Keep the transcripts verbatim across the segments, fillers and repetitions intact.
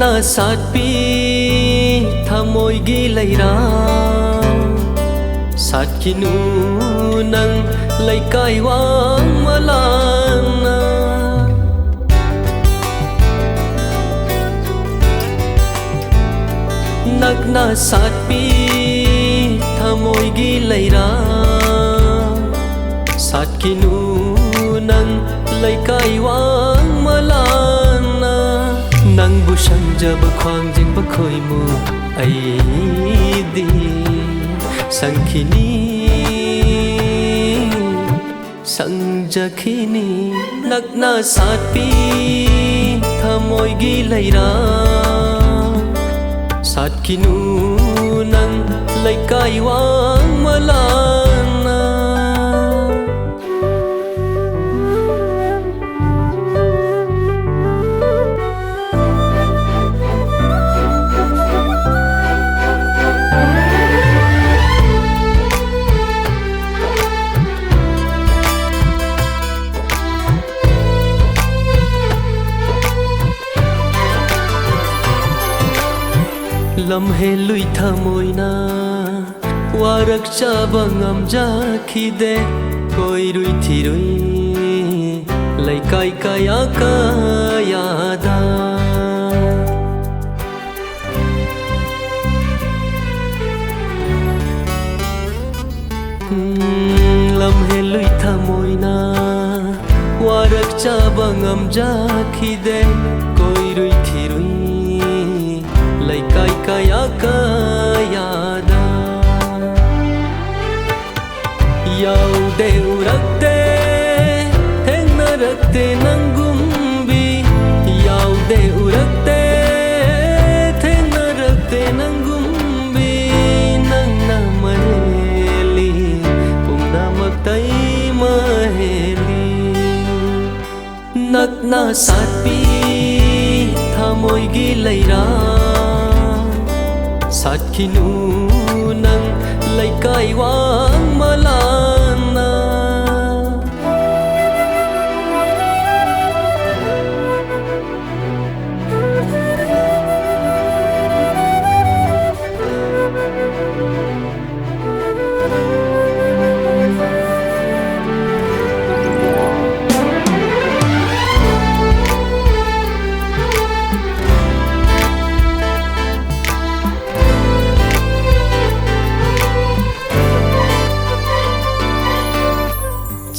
ꯅꯛꯅ ꯁꯥꯠꯄꯤ ꯊꯃꯣꯏꯒꯤ ꯂꯩꯔꯥ, ꯁꯥꯠꯈꯤꯅꯨ ꯅꯪ ꯂꯩꯀꯥꯏ ꯋꯥꯡꯃ ꯂꯥꯟꯅ꯫ ꯅꯛꯅ ꯁꯥꯠꯄꯤ ꯊꯃꯣꯏꯒꯤ ꯂꯩꯔꯥ, ꯁꯥꯠꯈꯤꯅꯨ ꯅꯪ ꯂꯩꯀꯥꯏ ꯋꯥꯡꯃ ꯂꯥꯟꯅ꯫ ꯅꯪꯕꯨ ꯁꯪꯖꯕ ꯈ꯭ꯋꯥꯡꯖꯤꯡꯕ ꯈꯣꯏꯃꯨ ꯑꯩꯗꯤ ꯁꯪꯈꯤꯅꯤ, ꯁꯪꯖꯈꯤꯅꯤ꯫ ꯅꯛꯅ ꯁꯥꯠꯄꯤ ꯊꯃꯣꯏꯒꯤ ꯂꯩꯔꯥ, ꯁꯥꯠꯈꯤꯅꯨ ꯅꯪ ꯂꯩꯀꯥꯏ ꯋꯥꯡꯃ ꯂꯥꯟꯅ꯫ ꯂꯝꯍꯦꯜꯂꯨꯏ ꯊꯃꯣꯏꯅ ꯋꯥꯔꯛꯆꯕ ꯉꯝꯖꯈꯤꯗꯦ꯫ ꯀꯣꯏꯔꯨꯏ ꯊꯤꯔꯨꯏ ꯂꯩꯀꯥꯏ ꯀꯌꯥ ꯀꯌꯥꯗ꯫ ꯎꯝ, ꯂꯝꯍꯦꯜꯂꯨꯏ ꯊꯃꯣꯏꯅ ꯋꯥꯔꯛꯆꯕ ꯉꯝꯖꯈꯤꯗꯦ꯫ ꯀꯣꯏꯔꯨꯏ ꯊꯤꯔꯨꯏ ꯂꯩꯀꯥꯏ ꯀꯌꯥ ꯀꯌꯥꯗ꯫ ꯌꯥꯎꯗꯦ ꯎꯔꯛꯇꯦ ꯊꯦꯡꯅꯔꯛꯇꯦ ꯅꯪꯒꯨꯝꯕꯤ꯫ ꯌꯥꯎꯗꯦ ꯎꯔꯛꯇꯦ ꯊꯦꯡꯅꯔꯛꯇꯦ ꯅꯪꯒꯨꯝꯕꯤ꯫ ꯅꯪꯅ ꯃꯍꯦꯜꯂꯤ ꯄꯨꯝꯅꯃꯛꯇꯩ ꯃꯍꯦꯜꯂꯤ꯫ ꯅꯛꯅ ꯁꯥꯠꯄꯤ ꯊꯃꯣꯏꯒꯤ ꯂꯩꯔꯥ, ꯁꯥꯠꯈꯤꯅꯨ ꯅꯪ ꯂꯩꯀꯥꯏ ꯋꯥꯡꯃ ꯂꯥꯟꯅ꯫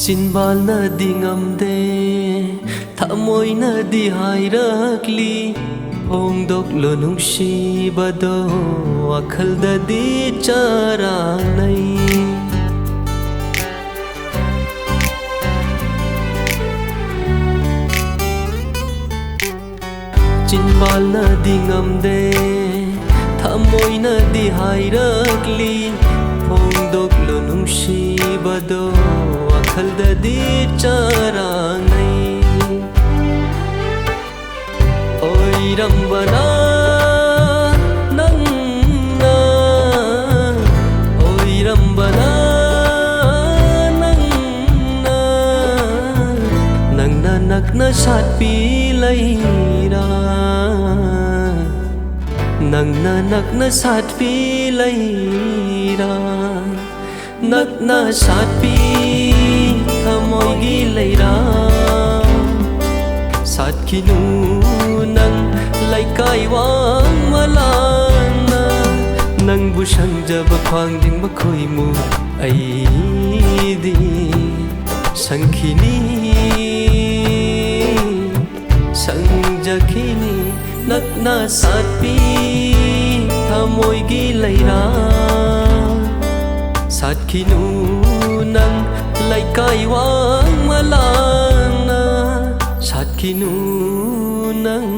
ꯆꯤꯟꯕꯥꯜꯅꯗꯤ ꯉꯝꯗꯦ, ꯊꯃꯣꯏꯅꯗꯤ ꯍꯥꯏꯔꯛꯂꯤ, ꯐꯣꯡꯗꯣꯛꯂꯣ ꯅꯨꯡꯁꯤꯕꯗꯣ, ꯋꯥꯈꯜꯗꯗꯤ ꯆꯔꯥꯡꯅꯩ꯫ ꯆꯤꯟꯕꯥꯜꯅꯗꯤ ꯉꯝꯗꯦ, ꯊꯃꯣꯏꯅꯗꯤ ꯍꯥꯏꯔꯛꯂꯤ, ꯐꯣꯡꯗꯣꯛꯂꯣ ꯅꯨꯡꯁꯤꯕꯗꯣ, ꯋꯥꯈꯜꯗꯗꯤ ꯆꯔꯥꯡꯅꯩ꯫ ꯑꯣꯏꯔꯝꯕꯅ ꯅꯪꯅ, ꯑꯣꯏꯔꯝꯕꯅ ꯅꯪꯅ, ꯅꯪꯅ ꯅꯛꯅ ꯁꯥꯠꯄꯤ ꯂꯩꯔꯥ, ꯅꯪꯅ ꯅꯛꯅ ꯁꯥꯠꯄꯤ ꯂꯩꯔꯥ, ꯅꯛꯅ ꯁꯥꯠꯄꯤ ꯊꯃꯣꯏꯒꯤ ꯂꯩꯔꯥ, ꯁꯥꯠꯈꯤꯅꯨ ꯅꯪ ꯂꯩꯀꯥꯏ ꯋꯥꯡꯃ ꯂꯥꯟꯅ, ꯅꯪꯕꯨ ꯁꯪꯖꯕ ꯈ꯭ꯋꯥꯡꯖꯤꯡ ꯃꯈꯣꯏꯃꯨ ꯑꯩꯗꯤ ꯁꯪꯈꯤꯅꯤ, ꯁꯪꯖꯈꯤꯅꯤ꯫ ꯅꯛꯅ ꯁꯥꯠꯄꯤ ꯊꯃꯣꯏꯒꯤ ꯂꯩꯔꯥ, ꯁꯥꯠꯈꯤꯅꯨ ꯅꯪ ꯂꯩꯀꯥꯏ ꯋꯥꯡꯃ ꯂꯥꯟꯅ, ꯁꯥꯠꯈꯤꯅꯨ ꯅꯪ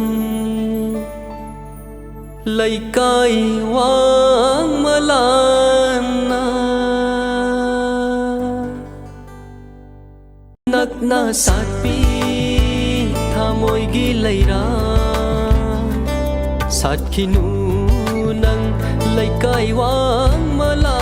ꯂꯩꯀꯥꯏ ꯋꯥꯡꯃ ꯂꯥꯟꯅ꯫ ꯅꯛꯅ ꯁꯥꯠꯄꯤ ꯊꯃꯣꯏꯒꯤ ꯂꯩꯔꯥ, ꯁꯥꯠꯈꯤꯅꯨ ꯅꯪ ꯂꯩꯀꯥꯏ ꯋꯥꯡꯃ ꯂꯥꯟꯅ꯫